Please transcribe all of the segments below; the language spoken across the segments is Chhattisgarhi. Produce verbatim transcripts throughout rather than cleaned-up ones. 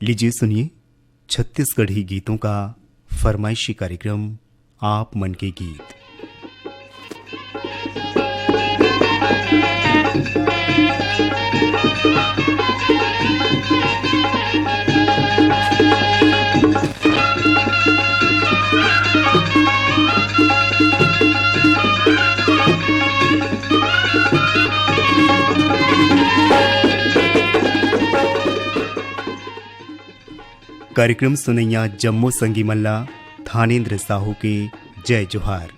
लीजिए सुनिए छत्तीसगढ़ी गीतों का फरमाइशी कार्यक्रम आप मन के गीत। कार्यक्रम सुनैया जम्मो संगी मन ला थानेंद्र साहू के जय जोहार।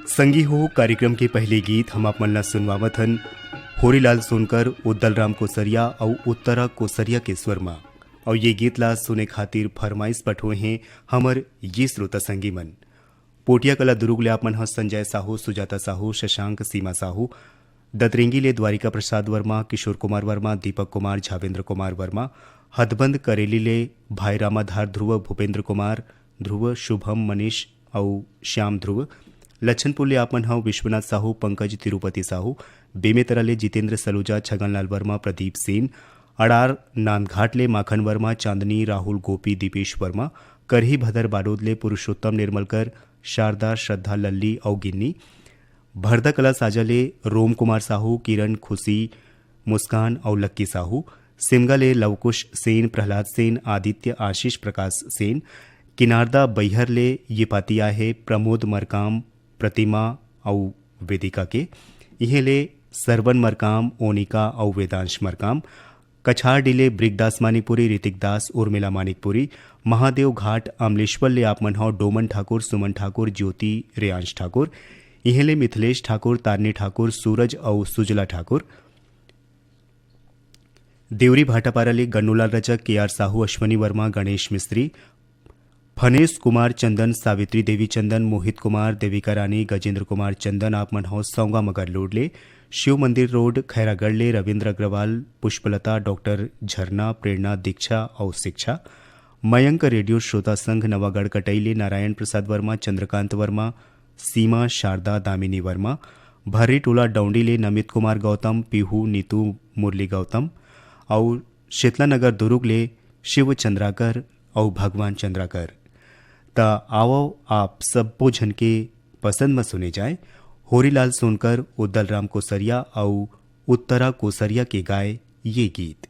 संगी हो, कार्यक्रम के पहले गीत हम आप मन ला सुनवावत हन होरीलाल सोनकर, उद्दल राम कोसरिया अउ उत्तरा कोसरिया के स्वर म। अउ ये गीत ला सुने खातिर फरमाइश पठोए हैं हमर ये श्रोता संगी मन। पोटिया कला दुरुग ले आप मन ह संजय साहू, सुजाता साहू, शशांक, सीमा साहू, दतरेंगी ले द्वारिका प्रसाद वर्मा, किशोर कुमार वर्मा, दीपक कुमार, झावेंद्र कुमार वर्मा, हथबंद करेली ले भाई रामाधार, ध्रुव, भूपेंद्र कुमार, ध्रुव, शुभम, मनीष अउ श्याम ध्रुव, लच्छनपुर ले आप मन ह विश्वनाथ साहू, पंकज, तिरुपति साहू, बेमेतरा ले जितेंद्र सलूजा, छगनलाल वर्मा, प्रदीप सेन, अड़ार नांदघाट ले माखन वर्मा, चांदनी, राहुल, गोपी, दीपेश वर्मा, करही भदर बालोद ले पुरुषोत्तम निर्मलकर, शारदा, श्रद्धा, लल्ली अउ गिन्नी, भरदा कला साजा ले रोम कुमार साहू, किरण, खुशी, मुस्कान अउ लक्की साहू, सिमगा ले लवकुश सेन, प्रहलाद सेन, आदित्य, आशीष प्रकाश सेन, किनारदा बैहर ले ये पाती आए हे प्रमोद मरकाम, प्रतिमा अउ वेदिका के, इहें ले सरवन मरकाम, ओनिका अउ वेदांश मरकाम, कछारडी ले ब्रिगदास मानिकपुरी, ऋतिक दास, उर्मिला मानिकपुरी, महादेव घाट अमलेश्वर ले आप मन हव डोमन ठाकुर, सुमन ठाकुर, ज्योति, रेयांश ठाकुर, इहें ले मिथिलेश ठाकुर, तारनी ठाकुर, सूरज अउ सुजला ठाकुर। देवरी भाटापारा ले गन्नूलाल रजक, के आर साहू, अश्वनी वर्मा, गणेश मिस्त्री, फनेश कुमार चंदन, सावित्री देवी चंदन, मोहित कुमार, देविका रानी, गजेंद्र कुमार चंदन, आप मन हव सौंगा मगर लोड ले, शिव मंदिर रोड, खैरागढ़ ले रविंद्र अग्रवाल, पुष्पलता, डॉक्टर झरना, प्रेरणा, दीक्षा अउ शिक्षा, मयंक रेडियो श्रोता संघ नवागढ़ कटई ले नारायण प्रसाद वर्मा, चंद्रकांत वर्मा, सीमा, शारदा, दामिनी वर्मा, भर्री टोला डौंडी ले नमित कुमार गौतम, पीहू, नीतू, मुरली गौतम अउ शीतला नगर दुरुग ले शिव चंद्राकर अउ भगवान चंद्राकर। त आवव आप सब्बो झन के पसंद म सुने जाए होरीलाल सोनकर, उद्दल राम कोसरिया अउ उत्तरा कोसरिया के गाए ये गीत।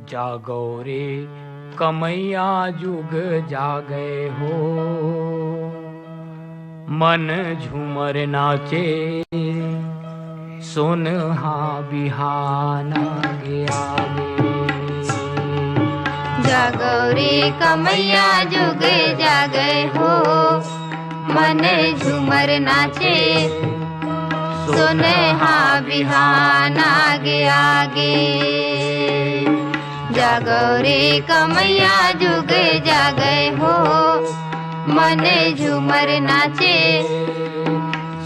जागो रे कमैया जुग जागे हो, मन झूमर नाचे, सोनहा बिहान आगे आगे। जागो रे कमैया जुग जागे हो, मन झूमर नाचे, सोनहा बिहान आगे आगे। जागो रे कमैया जुग जागे हो, मन झूमर नाचे,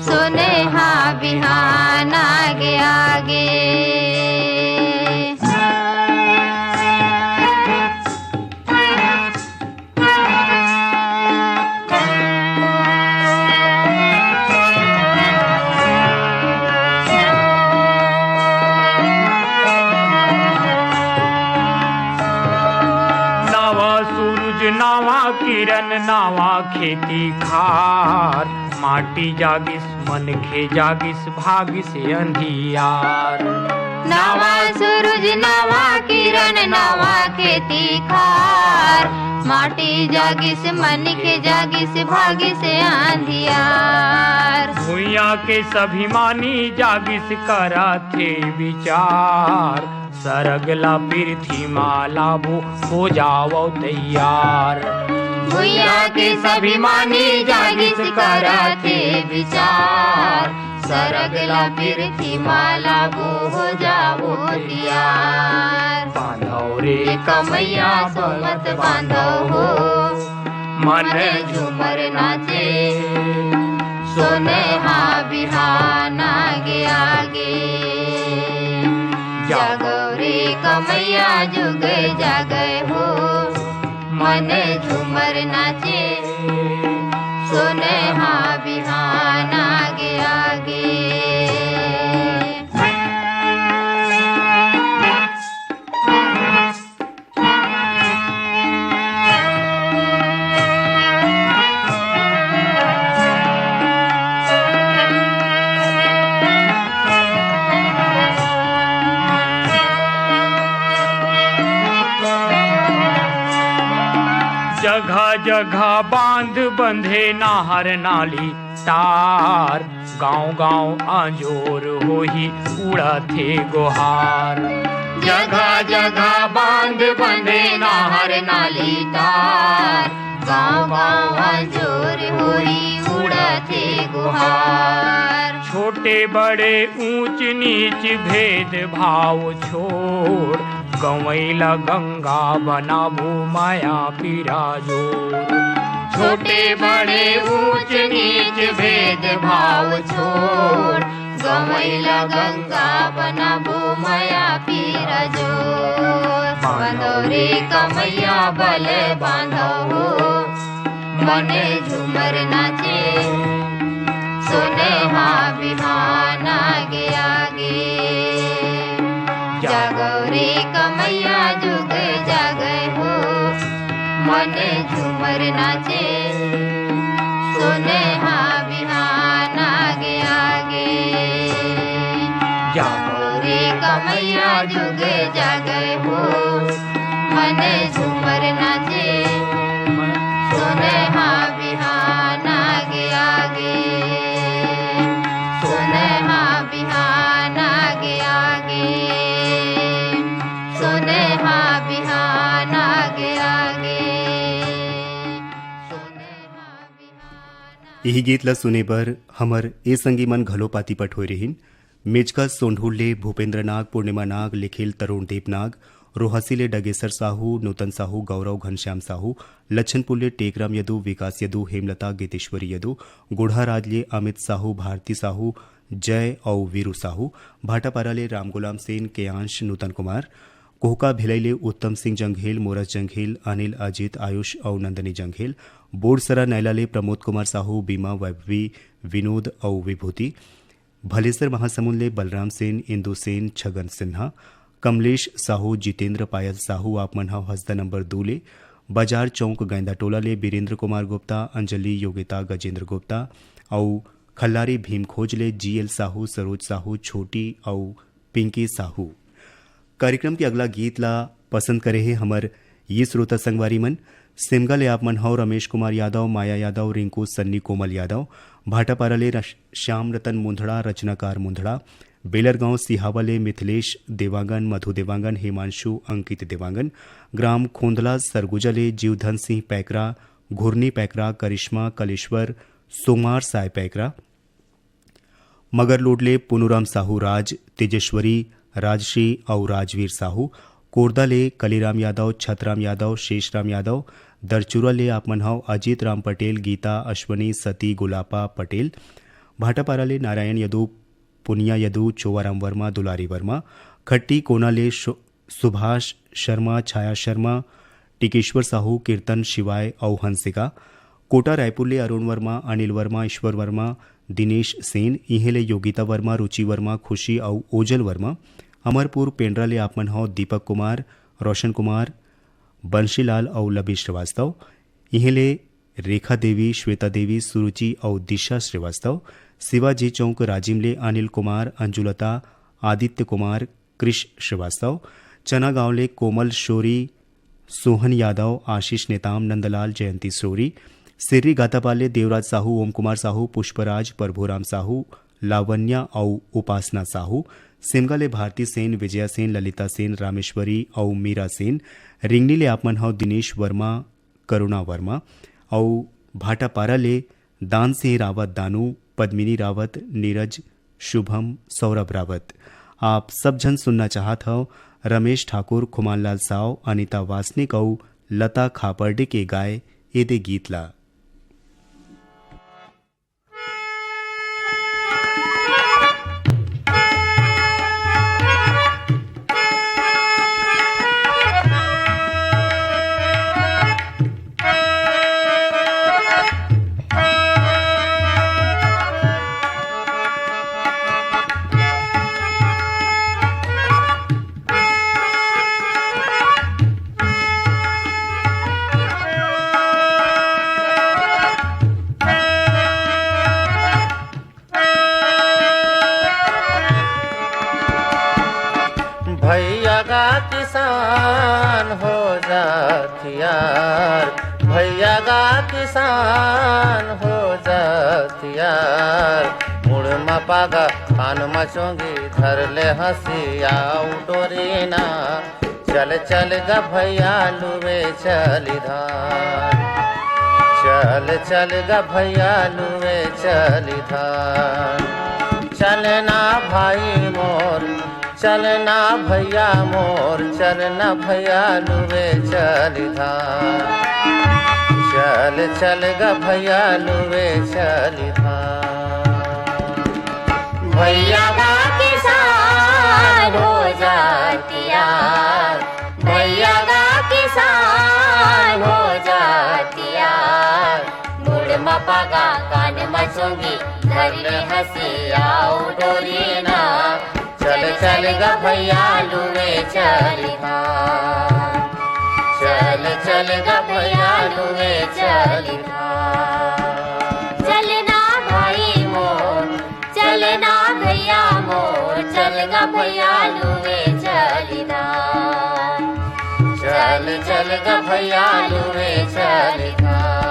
सोनहा बिहान आगे आगे। नवा सूरज, नवा किरण, नवा खेती खार, माटी जागिस, मनखे जागिस, भागिस अंधियार। नवा सूरज, नवा किरण, नवा खेती खार, माटी जागिस, मनखे जागिस, भागिस अंधियार। भुइयां के सभिमानी जागिस, करत हे विचार, सरग ला पृथ्वी मा लाबो, हो जावो तैयार। भुइयां के सभिमानी जागिस, करत हे विचार, सरग ला पृथ्वी मा लाबो, हो जावो तैयार। बांधव रे कमैया, सोमत बांधव हो, मन झूमर नाचे, सोनहा बिहान आगे आगे। जागो रे कमैया जुग जागे हो, मन झूमर नाचे, सोनहा बिहान आगे आगे। जगह जगह बांध बंधे, नाहर नाली तार, गांव गांव अंजोर होही, उड़थे गोहार। जगह जगह बांध बंधे, नाहर नाली तार, गांव गांव अंजोर होही, उड़थे गोहार। छोटे बड़े ऊंच नीच भेद भाव छोड़, गंवई ल गंगा बनाबो, माया पीरा जोड़। छोटे बड़े ऊंच नीच भेद भाव छोड़, गंवई ल गंगा बनाबो, माया पीरा जोड़। बांधो रे कमैया बल बांधो हो, मन झूमर नाचे, सोनहा बिहान आगे आगे। जागो रे कमैया जुग जागे हो, मन झूमर नाचे, सोनहा बिहान आगे आगे। जागो रे कमैया जुग जागे हो, मन झूमर नाचे, सोनहा बिहान आगे आगे, सोनहा बिहान आगे आगे, सोनहा बिहान आगे आगे, सोनहा बिहान। यही गीत ला सुने बर हमर ए संगी मन घलो पाती पठोय रहिन। मेचका सोंढूर ले भूपेंद्र नाग, पूर्णिमा नाग, लिखिल तरुण दीप नाग, रोहसी ले डगेसर साहू, नूतन साहू, गौरव घनश्याम साहू, लच्छनपुर ले टेकराम यदु, विकास यदु, हेमलता, गीतेश्वरी यदु, गोढ़ाराज ले अमित साहू, भारती साहू, जय अउ वीरू साहू, भाटापारा ले रामगुलाम सेन, केयांश, नूतन कुमार, कोहका भिलई ले उत्तम सिंह जंघेल, मोरस जंघेल, अनिल, अजीत, आयुष अउ नंदनी जंघेल, बोरसरा नैला ले प्रमोद कुमार साहू, बीमा, वैभवी, विनोद अउ विभूति, भलेसर महासमुंद ले बलराम सेन, इंदु सेन, छगन सिन्हा, कमलेश साहू, जितेंद्र, पायल साहू, आप मन ह हसदा नंबर दू ले बाजार चौक गैंदा टोला ले बीरेंद्र कुमार गुप्ता, अंजलि, योगिता, गजेंद्र गुप्ता अउ खल्लारी भीम खोज ले जीएल साहू, सरोज साहू, छोटी अउ पिंकी साहू। कार्यक्रम के अगला गीत ला पसंद करे हे हमर ये श्रोता संगवारी मन। सिमगा ले आप मन हव रमेश कुमार यादव, माया यादव, रिंकू, सन्नी, कोमल यादव, भाटापारा ले रश-, श्याम रतन मुंधड़ा, रचनाकार मुंधड़ा, बेलरगांव सिहावा ले मिथिलेश देवांगन, मधु देवांगन, हिमांशु, अंकित देवांगन, ग्राम खोंदला सरगुजा ले जीवधन सिंह पैकरा, घुरनी पैकरा, करिश्मा, कलेश्वर, सोमार साय पैकरा, मगरलोड ले पुनुराम साहू राज, तेजेश्वरी, राजश्री अउ राजवीर साहू, कोरदा ले कलीराम यादव, छतराम यादव, शेषराम यादव, दरचुरा ले आप मन हव अजीत राम पटेल, गीता, अश्वनी, सती, गुलापा पटेल, भाटापारा ले नारायण यदु, पुनिया यदु, चोवाराम वर्मा, दुलारी वर्मा, खट्टी कोना ले शो-, सुभाष शर्मा, छाया शर्मा, टिकेश्वर साहू, कीर्तन शिवाय अउ हंसिका। कोटा रायपुर ले अरुण वर्मा, अनिल वर्मा, ईश्वर वर्मा, दिनेश सेन, इहें ले योगिता वर्मा, रुचि वर्मा, खुशी अउ ओजल वर्मा। अमरपुर पेंड्रा ले आप मन हव दीपक कुमार, रोशन कुमार, बंशीलाल अउ लबी श्रीवास्तव। इहें ले रेखा देवी, श्वेता देवी, सुरुचि अउ दिशा श्रीवास्तव। शिवाजी चौक राजिम ले अनिल कुमार, अंजुलता, आदित्य कुमार, कृष श्रीवास्तव। चना गांव ले कोमल शोरी, सोहन यादव, आशीष नेताम, नंदलाल, जयंती सोरी। सिर्री गातापाल ले देवराज साहू, ओम कुमार साहू, पुष्पराज, प्रभुराम साहू, लावण्या अउ उपासना साहू। सिमगा ले भारती सेन, विजया सेन, ललिता सेन, रामेश्वरी अउ मीरा सेन। रिंगनी ले आप मन हव दिनेश वर्मा, करुणा वर्मा अउ भाटापारा ले दान सिंह रावत दानू, पद्मिनी रावत, नीरज, शुभम, सौरभ रावत। आप सब झन सुनना चाहत हव रमेश ठाकुर, खुमानलाल साव, अनिता वासनिक अउ लता खापर्डे के गाए एदे गीत ला। किसान हो जात यार, भैया गा किसान हो जात यार। मुड़ म पागा, कान म चोंगी, धर ले हंसिया डोरी ना। चल चल ग भैया लुवे चली धान, चल चल ग भैया लुवे चली धान। चलना भाई मोर, चलना भैया मोर, चलना भैया लुवे चली धान। चल चल ग भैया लुवे चली धान। भैया गा किसान हो जात यार, भैया गा किसान हो जात यार। मुड़ म पागा, कान म चोंगी, धर ले हंसिया डोरी ना। चल चल ग भैया लुवे चली धान, चल चल ग भैया लुवे चली धान। चलना भाई मोर, चलना भैया मोर, चल ग भैया लुवे चली धान। चल चल ग भैया लुवे चली धान।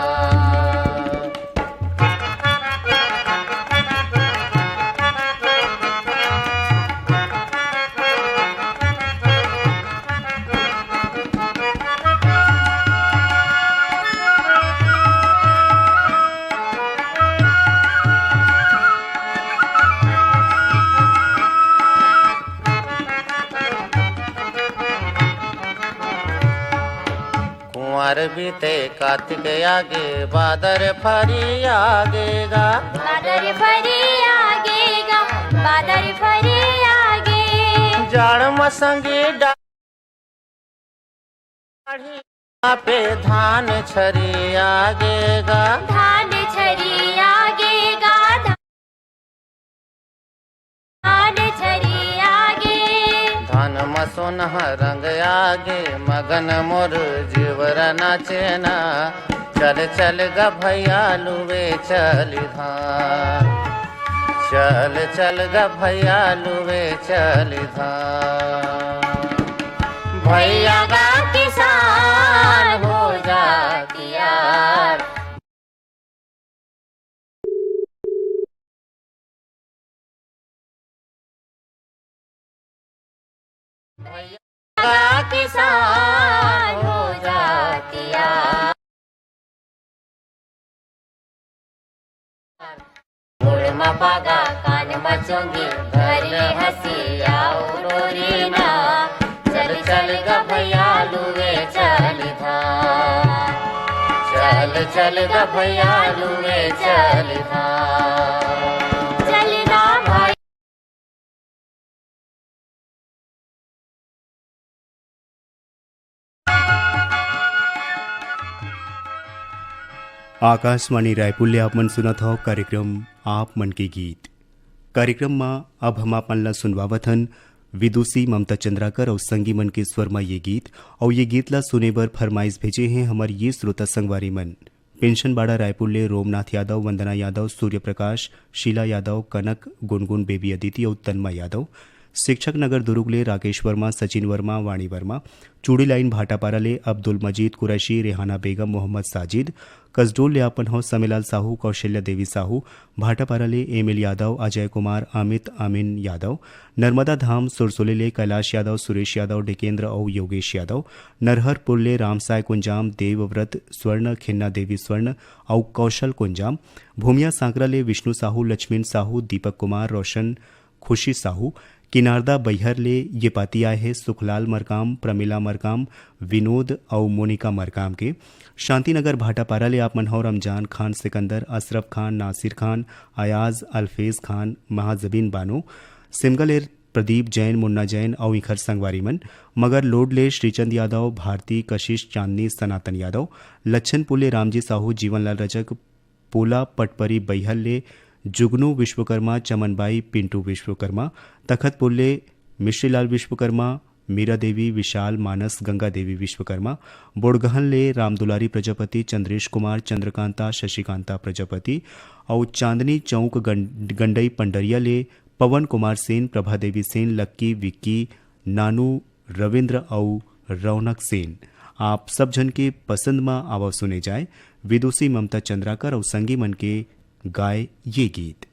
कुंवर बीते कातिक आगे, बादर फरी आगे गा। बादर फरी आगे गा, बादर फरी आगे। जाड़ म संगी डाढ़ी पे धान छरी आगे गा। धान छरी आगे गा, धान छरी आगे। धान म सोनहा रंग आगे, मगन मोर जीवर नाचेना। चल चल ग भैया लुवे चली धान, चल चल ग भैया लुवे चली धान। भैया गा किसान हो जात यार। भैया गा किसान हो जात यार। मुड़ म पागा, कान म चोंगी, धर ले हंसिया डोरी ना। चल चल ग भैया लुवे चली धान, चल चल ग भैया लुवे चली धान। चलना भाई। आकाशवाणी रायपुर ले आप मन सुनत हव कार्यक्रम आप मन के गीत। कार्यक्रम म अब हम आप मन ला सुनवावत हन विदुषी ममता चंद्राकर अउ संगी मन के स्वर म ये गीत। अउ ये गीत ला सुने बर फरमाइश भेजे हे हमर ये श्रोता संगवारी मन। पेंशन बाड़ा रायपुर ले रोमनाथ यादव, वंदना यादव, सूर्य प्रकाश, शीला यादव, कनक, गुनगुन, बेबी अदिति अउ तन्मय यादव। शिक्षक नगर दुरुग ले राकेश वर्मा, सचिन वर्मा, वाणी वर्मा। चूड़ी लाइन भाटापारा ले अब्दुल मजीद कुरैशी, रेहाना बेगम, मोहम्मद साजिद। कसडोल ले अपन हव समेलाल साहू, कौशल्या देवी साहू। भाटापारा ले एम एल यादव, अजय कुमार, अमित, अमीन यादव। नर्मदा धाम सुरसोली ले कैलाश यादव, सुरेश यादव, डिकेंद्र अउ योगेश यादव। नरहरपुर ले रामसाय कुंजाम, देवव्रत स्वर्ण, खिन्ना देवी स्वर्ण अउ कौशल कुंजाम। भूमिया सांकरा ले विष्णु साहू, लक्ष्मीन साहू, दीपक कुमार, रोशन, खुशी साहू। किनारदा बैहर ले ये पाती आए हे सुखलाल मरकाम, प्रमिला मरकाम, विनोद अउ मोनिका मरकाम के। शांतिनगर भाटापारा ले आप मन हव रमजान खान, सिकंदर, अशरफ खान, नासिर खान, अयाज, अल्फेज खान, महाजबीन बानो। सिमगा ले प्रदीप जैन, मुन्ना जैन अउ इखर संगवारी मन। मगर लोड ले श्रीचंद यादव, भारती, कशिश, चांदनी, सनातन यादव। लच्छनपुर ले रामजी साहू, जीवनलाल रजक, पोला पटपरी बैहर ले जुगनू विश्वकर्मा, चमनबाई, पिंटू विश्वकर्मा। तखतपुर ले मिश्रीलाल विश्वकर्मा, मीरा देवी, विशाल, मानस, गंगा देवी विश्वकर्मा। बोड़गहन ले रामदुलारी प्रजापति, चंद्रेश कुमार, चंद्रकांता, शशिकांता प्रजापति। अउ चांदनी चौक गं-, गंडई पंडरिया ले पवन कुमार सेन, प्रभा देवी सेन, लक्की, विक्की, नानू, रविंद्र अउ रौनक सेन। आप सब झन के पसंद म आवव सुने जाए विदुषी ममता चंद्राकर अउ संगी मन के गाय ये गीत।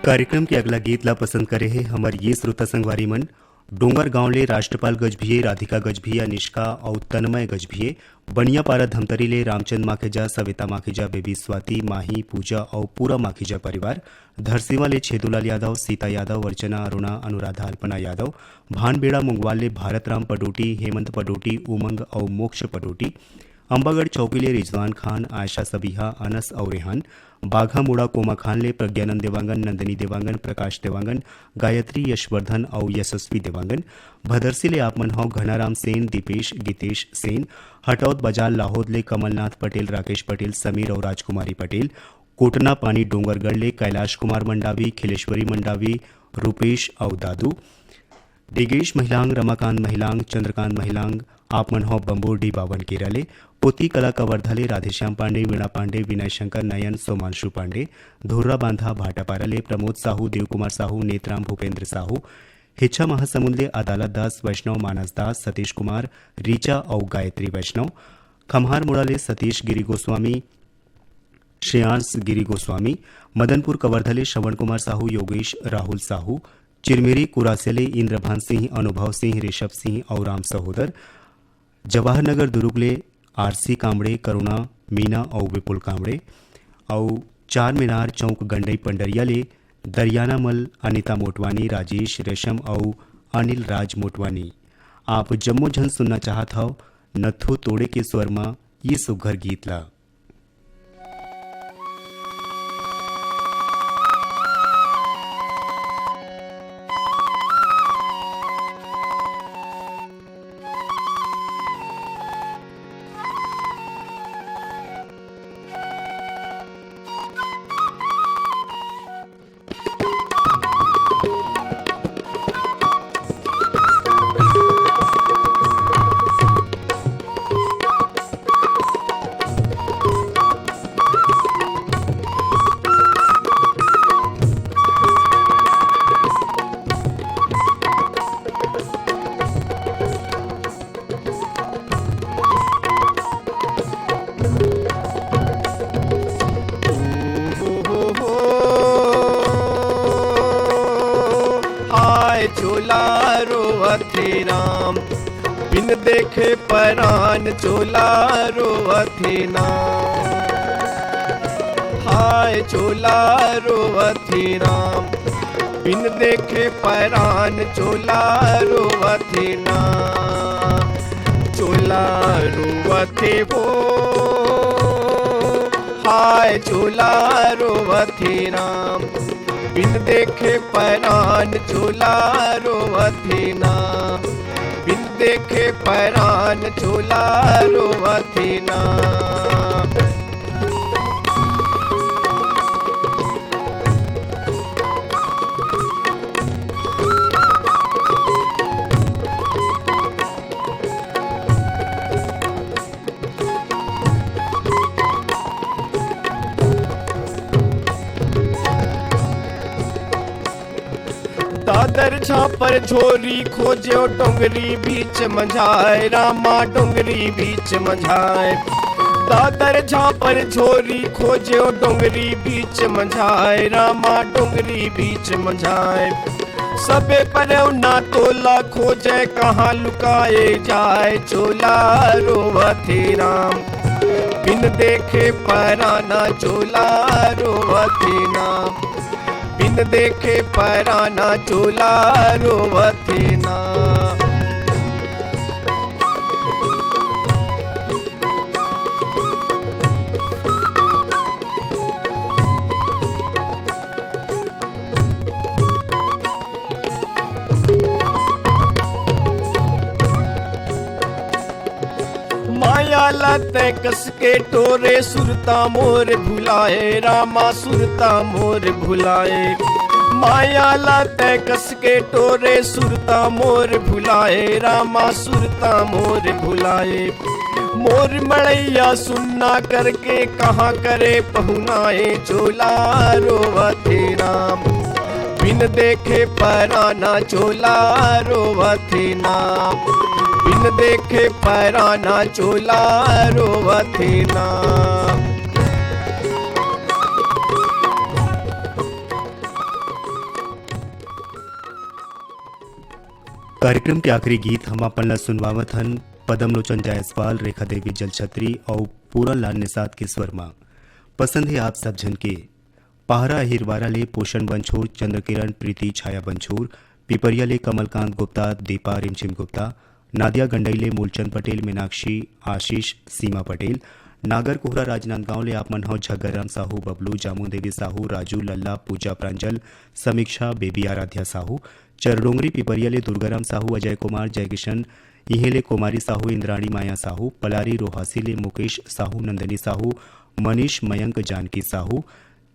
कार्यक्रम के अगला गीत ला पसंद करे हे हमर ये श्रोता संगवारी मन। डोंगरगांव ले राष्ट्रपाल गजभिये, राधिका गजभिया, निष्का अउ तन्मय गजभिये। बनियापारा धमतरी ले रामचंद माखीजा, सविता माखीजा, बेबी स्वाति, माही, पूजा अउ पूरा माखीजा परिवार। धरसीवा ले छेदूलाल यादव, सीता यादव, अर्चना, अरुणा, अनुराधा, अल्पना यादव। भानबेड़ा मुंगवाल ले भारत राम पडोटी, हेमंत पडोटी, उमंग अउ मोक्ष पडोटी। अंबागढ़ चौकी ले रिजवान खान, आयशा सबिहा, अनस अउ रेहान। बाघा मुड़ा कोमा खान ले प्रज्ञानंद देवांगन, नंदिनी देवांगन, प्रकाश देवांगन, गायत्री यशवर्धन अउ यशस्वी देवांगन। भदरसी ले आप मन हव घनाराम सेन, दीपेश, गीतेश सेन। हटौद बाजार लाहौद ले कमलनाथ पटेल, राकेश पटेल, समीर अउ राजकुमारी पटेल। कोटना पानी डोंगरगढ़ ले कैलाश कुमार मंडावी, खिलेश्वरी मंडावी, रूपेश अउ दादू। डिगेश महिलांग, रमाकांत महिलांग, चंद्रकांत महिलांग, आप मन हव बम्बोर डी बावन केरा ले। पोती कला कवर्धा ले राधेश्याम पांडे, वीणा पांडे, विनय शंकर, नयन, सोमांशु पांडे। धुर्रा बांधा भाटापारा ले प्रमोद साहू, देव कुमार साहू, नेतराम, भूपेंद्र साहू। हिच्छा महासमुंद ले अदालत दास वैष्णव, मानस दास, सतीश कुमार, रीचा अउ गायत्री वैष्णव। खम्हार मुड़ा ले सतीश गिरी गोस्वामी, श्रेयांश गिरी गोस्वामी। मदनपुर कवर्धा ले श्रवण कुमार साहू, योगेश, राहुल साहू। चिरमिरी कुरासे ले इंद्रभान सिंह, अनुभव सिंह, ऋषभ सिंह अउ राम सहोदर। जवाहर नगर दुरुग ले आरसी कामड़े, करुणा, मीना अउ विपुल कामड़े। अउ चार मीनार चौक गंडई पंडरिया ले दरियाना मल, अनिता मोटवानी, राजेश रेशम अउ अनिल राज मोटवानी। आप जम्मो झन सुनना चाहत हव नथु तोड़े के स्वर म ये सुघर गीत ला। हाय चोला रोवत हे राम, बिन देखे परान चोला रोवत हे ना। हाय चोला रोवत हे राम, बिन देखे परान चोला रोवत हे ना। चोला रोवत हे वो, हाय चोला रोवत हे राम, बिन देखे परान चोला रोवत हे ना। बिन देखे परान चोला रोवत हे ना। दादर झापर झोरी खोज्यो डोंगरी बीच मंझाय, रामा डोंगरी बीच मंझाय। दादर झापर झोरी खोज्यो डोंगरी बीच मंझाय, रामा डोंगरी बीच मंझाय। सबे परौना तोला खोजे कहाँ लुकाए जाय, चोला रोवत हे राम। बिन देखे पराना चोला रोवत हे ना। बिन देखे पराना चोला रोवत हे ना। माया ला तै कस के टोरे सुरता मोर भुलाए, रामा सुरता मोर भुलाए। माया ला तै कस के टोरे सुरता मोर भुलाए, रामा सुरता मोर भुलाए। मोर मड़ैया सुन्ना करके कहाँ करे पहुनाए, चोला रोवत हे राम। बिन देखे पराना चोला रोवत हे ना। बिन देखे पराना चोला रोवत हे ना। कार्यक्रम के आखिरी गीत हम अपन ला सुनवावत हन पदम लोचन जायसवाल, रेखा देवी जलछत्री अउ पूरन लाल निषाद के स्वर म। पसंद हे आप सब झन के। पहरा अहिरवारा ले पोषण बंछोर, चंद्रकिरण, प्रीति, छाया बंछोर, पिपरिया ले कमलकांत गुप्ता, दीपा रिमझिम गुप्ता, नादिया गंडई ले मूलचंद पटेल, मीनाक्षी, आशीष, सीमा पटेल, नागर कोहरा राजनांदगांव ले आप मन हव झग्गरराम साहू, बबलू, जामुन देवी साहू, राजू, लल्ला, पूजा, प्रांजल, समीक्षा, बेबी, आराध्या साहू, चरडोंगरी पिपरिया ले दुर्गाराम साहू, अजय कुमार, जयकिशन, इहें ले कुमारी साहू, इंद्राणी माया साहू, पलारी रोहासी ले मुकेश साहू, नंदनी साहू, मनीष, मयंक, जानकी साहू,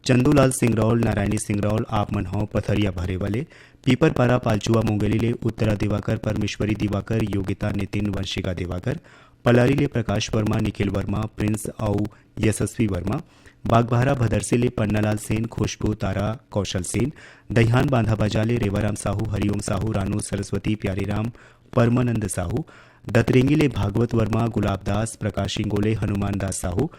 चंदूलाल सिंगरौल, नारायणी सिंगरौल, आप मन हव पथरिया भरे वाले, पीपरपारा पालचुआ मुंगेली ले उत्तरा दिवाकर, परमेश्वरी दिवाकर, योगिता नितिन, वंशिका दिवाकर, पलारी ले प्रकाश वर्मा, निखिल वर्मा, प्रिंस अउ यशस्वी वर्मा, बागबाहरा भदरसी ले पन्नालाल सेन, खुशबू, तारा, कौशल सेन, दहियान बांधा बाजार ले रेवाराम साहू, हरिओम साहू, रानू, सरस्वती, प्यारीराम, परमानंद साहू, दतरेंगी ले भागवत वर्मा, गुलाब दास, प्रकाश इंगोले, हनुमान दास साहू,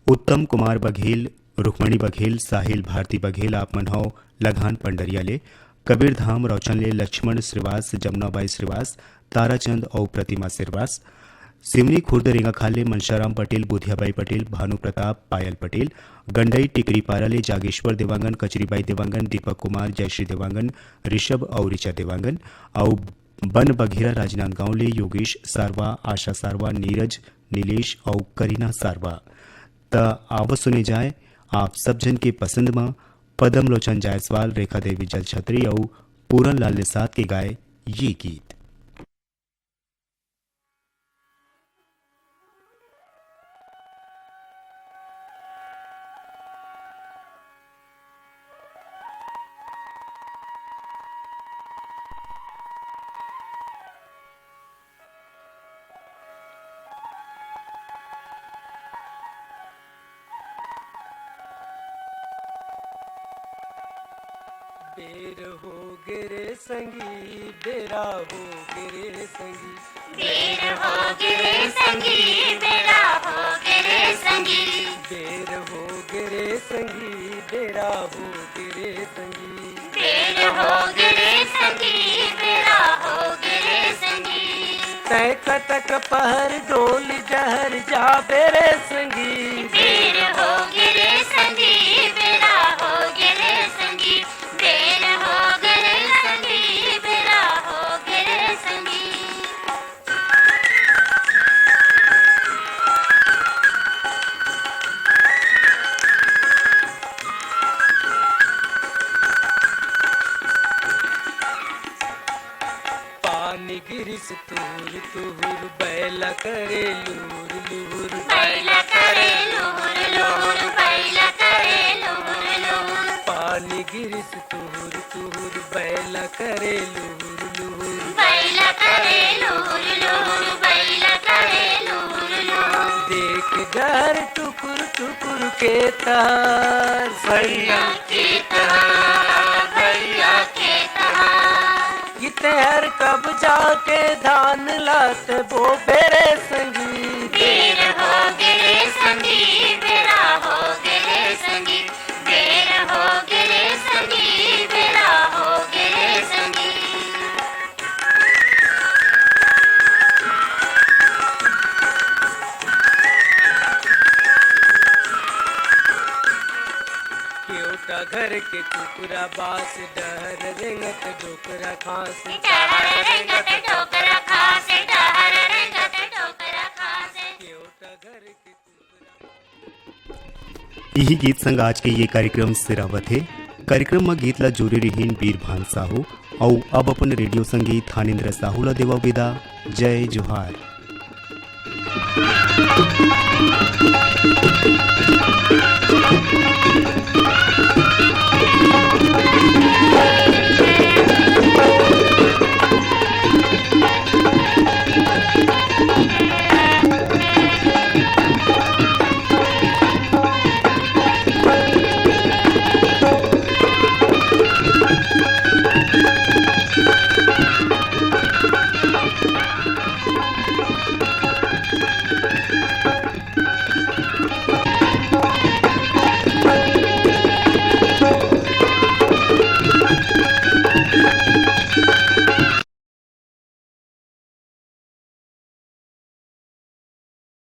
उत्तम कुमार बघेल, रुक्मणी बघेल, साहिल भारती बघेल, आप मन हव लघान पंडरिया ले, कबीरधाम रौचन ले लक्ष्मण श्रीवास, जमुनाबाई श्रीवास, ताराचंद अउ प्रतिमा श्रीवास, सिवनी खुर्द रेंगाखाल ले मनशाराम पटेल, बुधियाबाई पटेल, भानु प्रताप, पायल पटेल, गंडई टिकरीपारा ले जागेश्वर देवांगन, कचरीबाई देवांगन, दीपक कुमार, जयश्री देवांगन, ऋषभ अउ ऋचा देवांगन, अउ बन बघेरा राजनांदगांव ले योगेश सारवा, आशा सारवा, नीरज, नीलेश अउ करीना सारवा। त आव सुने जाए आप सब झन के पसंद म पद्म लोचन जायसवाल, रेखा देवी जलछत्री अउ पूरन लाल निषाद के गाए ये गीत। बेर हो गे रे संगी, बेरा हो गे रे संगी। बेर हो गे रे संगी, बेरा हो गे रे संगी। बेर हो गे रे संगी, बेरा हो गे रे संगी। बेर हो गे रे संगी, बेरा हो गे रे संगी। तैं कतक पहर डोल डहर जाबे रे संगी। बेर हो गे रे संगी, बेरा हो गे रे संगी। बेर हो गे रे संगी, बेरा हो गे रे संगी। पानी गिरिस तुहुर तुहुर, बैला करे लुहुर लुहुर। बैला करे लुहुर लुहुर, बैला करे लुहुर लुहुर। पानी गिरिस तुहुर तुहुर, बैला करे लुहुर लुहुर। बैला करे लुहुर लुहुर, बैला करे लुहुर लुहुर। देख डहर टुकुर टुकुर के तार। भैया के तार, भैया के तार। कि तैं हर कब जाके धान लात बोबे रे संगी। बेर हो गे रे संगी, बेरा हो गे रे संगी। बेर हो गे रे संगी, बेरा हो गे रे संगी। केवटा घर के कुकुरा बास, डहर रेंगत डोकरा खास। डहर रेंगत डोकरा खास, डहर रेंगत डोकरा खास। केवटा घर के कुकुरा। इही गीत संग आज के ये कार्यक्रम सिरावत हे। कार्यक्रम म गीत ला जोरे रिहीन बीरभान साहू, अउ अब अपन रेडियो संगी थानेंद्र साहू ला देवा विदा। जय जोहार।